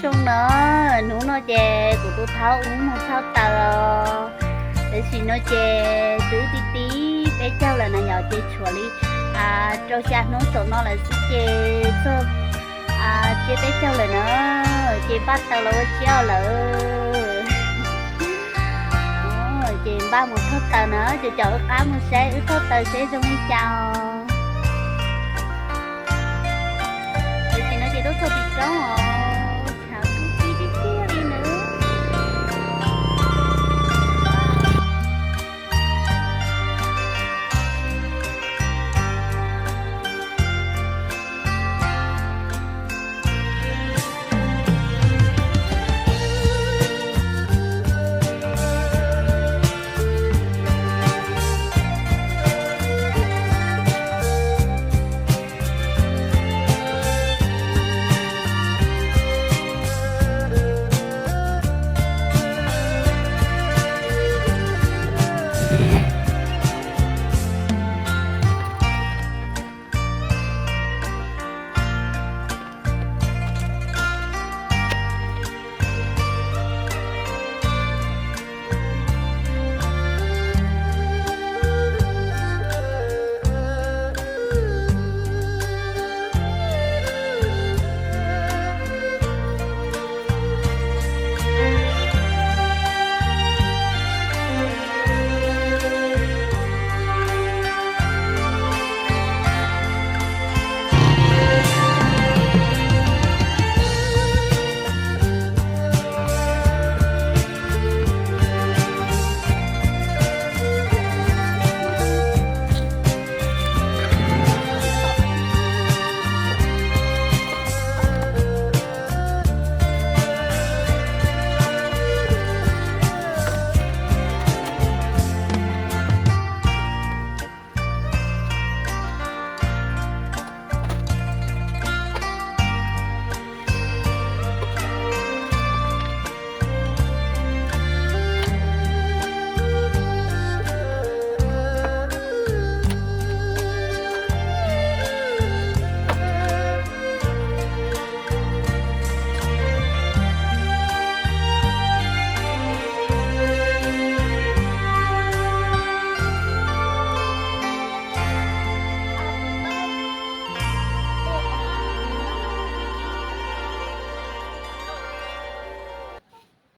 Zoo na, hnub no ces kuv tus thaub wb mus thauj taws os. Tam sim no ces twb ti ti peb caug lawm na yom, ces tshuav li rau xya hnub saum no lawm xwb ces txog tsiab peb caug lawm na, ces npaj taws los ua tsiab lawm. Ces npaj mus thauj taws na, ces caum wb qab mus saib wb thauj taws seb zoo li cas.